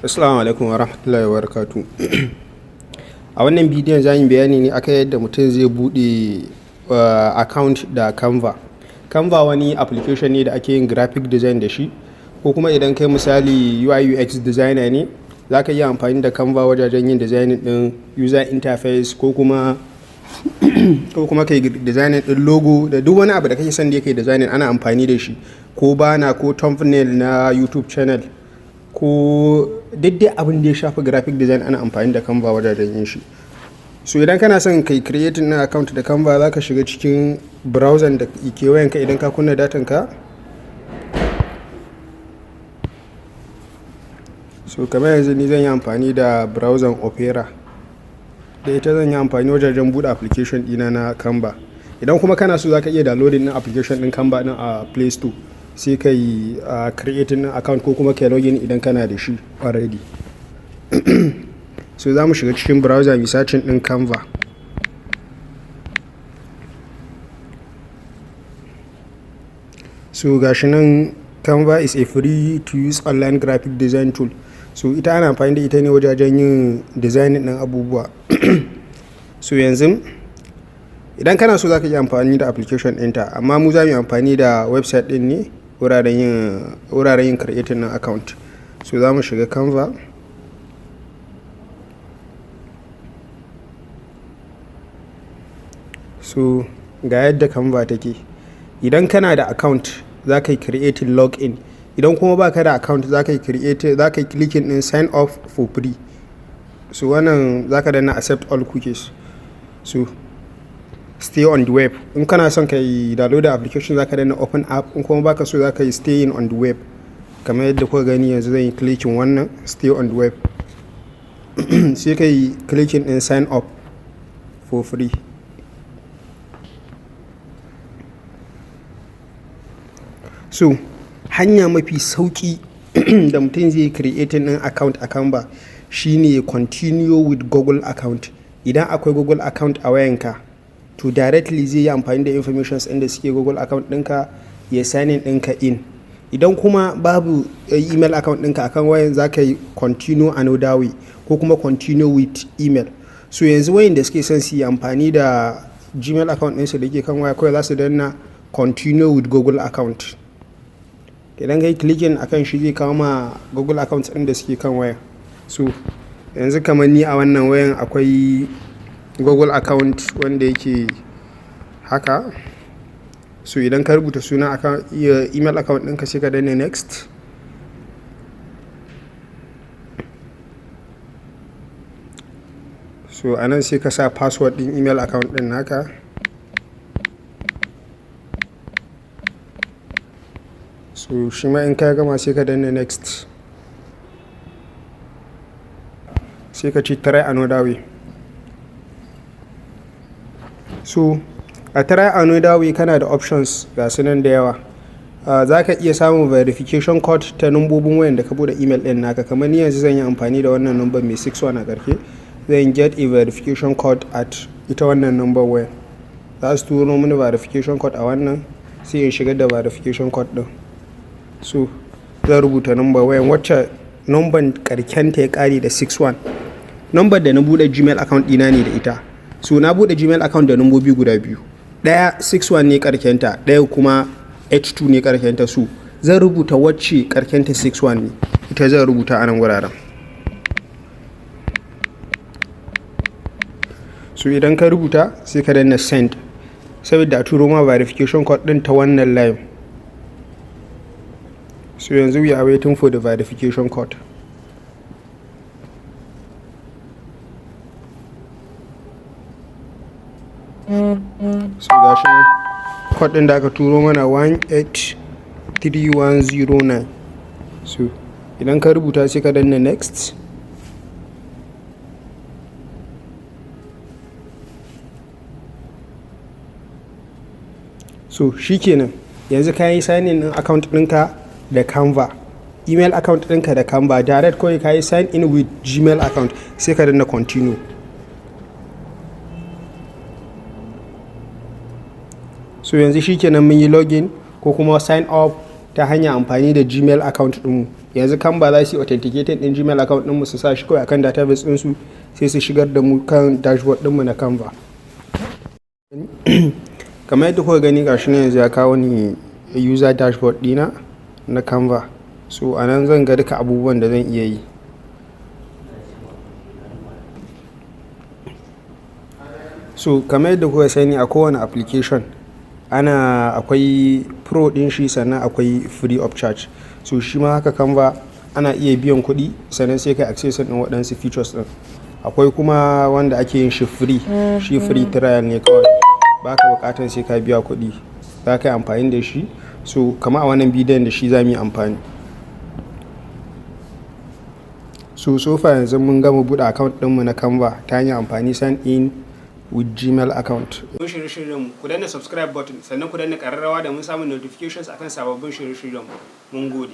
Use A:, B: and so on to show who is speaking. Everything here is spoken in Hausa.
A: Assalamu alaikum wa rahmatullahi wa barakatuh. A wannan bidiyon za mu bayani ne akan yadda mutum zai buɗe account da Canva. Canva wani application ne da ake yin graphic design da shi, ko kuma idan kai misali UI UX designer ne, za ka iya amfani da Canva wajajen yin designing ɗin user interface ko kuma kai designing ɗin logo da duk wani abu da kake son da kai designing, ana amfani da shi, ko banner ko thumbnail na YouTube channel, ko duk dai abin da ya shafi graphic design, ana amfani da Canva wajajen yin shi. So idan kana son kai creating na account da Canva, za ka shiga cikin browser da ke wayanka idan ka kunna datan ka. So kamar yanzu ni zan yi amfani da browser Opera, da ita zan yi amfani wajajen buɗe application ɗina na Canva. Idan kuma kana so, za ka iya downloading ɗin application ɗin Canva ɗin a Play Store, sai ka yi creating ɗin account ko kuma kai login idan kana da shi already. So za mu shiga cikin browser mu searching ɗin Canva. So gashi nan, Canva is a free to use online graphic design tool. So ita ana amfani da ita ne wajajen yin design ɗin abubuwa. So yanzu idan kana so, za ka iya amfani da application ɗinta, amma mu za mu yi amfani da website ɗin ne wuraren yin creating na account. So za mu shiga Canva. So ga yadda Canva take. Idan kana da account, za ka yi creating login. Idan kuma baka da account, za ka yi create, za ka yi clicking din sign up for free. So wannan za ka danna accept all cookies. So stay on the web. In kana son ka yi download application, za ka danna open app. In kuma baka so, za ka yi staying on the web. Kamar yadda kuka gani, yanzu zan yi clicking wannan stay on the web, sai ka yi clicking din sign up for free. So hanya mafi sauki da mutum zai creating din account a Canva shine continue with Google account. Idan akwai Google account a wayanka, to directly zai yi amfani da informations ɗin da suke Google account ɗinka ya sign ɗinka in. Idan kuma babu email account ɗinka akan wayan, za ka yi continue another way ko kuma continue with email. So yanzu wayan da suke son su yi amfani da Gmail account ɗinsu da ke kan waya, kawai za su danna continue with Google account. Idan ka yi clicking akan shi, zai kawo ma Google account ɗin da suke kan waya. So yanzu kamar ni, a wannan wayan akwai Google account wanda yake haka. So idan ka rubuta suna account, email account ɗinka, sai ka danna next. So anan sai ka sa password ɗin email account ɗin naka. So shi ma in ka gama, sai ka danna next, sai ka ci try another way. So a try another way, kana da options ga su nan da yawa. Za ka iya samun verification code ta nambobin wayan da ka bude email din naka. Kamar ni yanzu zan yi amfani da wannan number mai 61 a ƙarshe, zan get a verification code at ita wannan number wayan. Za su turo mini verification code a wannan, sai in shigar da verification code din. So zan rubuta number wayan wacce number karkenta ya kare da 61, number da na bude Gmail account dina ne da ita. So na bude Gmail account da nambobi guda biyu, ɗaya 61 ne karkenta, ɗaya kuma h2 ne karkenta. Su zan rubuta wacce karkenta 61 ne, ita zan rubuta a nan wuraren. So idan ka rubuta, sai ka danna send, saboda a turo ma verification code din ta wannan line. So yanzu we are waiting for the verification code. So gashi nan, code din da aka turo mana 183109. So idan ka rubuta, sai ka danna next. So shikenan, yanzu ka yi sign in din account ɗinka da Canva, email account ɗinka da Canva direct. Kawai ka yi sign in with Gmail account, sai ka danna continue. So yanzu shikenan, mun yi login ko kuma sign up Ta hanyar amfani da Gmail account ɗinmu. Yanzu Canva za su yi authenticating ɗin Gmail account ɗinmu, su sa shi kawai akan database ɗinsu, sai su shigar da mu kan dashboard ɗinmu na Canva. Kamar yadda kuka gani, gashi nan yanzu ya kawo ni user dashboard ɗina na Canva. So a nan zan ga duka abubuwan da zan iya yi. So kamar yadda kuka sani, a kowane application ana akwai pro ɗin shi, sannan akwai free of charge. So shi ma haka Canva, ana iya biyan kuɗi sannan sai kai access ɗin waɗansu features ɗin. Akwai kuma wanda ake yin shi free, shi free trial ne kawai. Baka buƙatar sai ka biya kuɗi, za ka yi amfani da shi. So kama a wannan bidiyon, da shi za mu yi amfani. So far yanzu mun gama buɗe account ɗinmu na Canva ta hanyar amfani sign in with Gmail account. Shirye-shiryenmu, ku danna subscribe button, sannan ku danna ƙararrawa da mun samu notifications akan sababbin shirye-shiryenmu. Mun gode.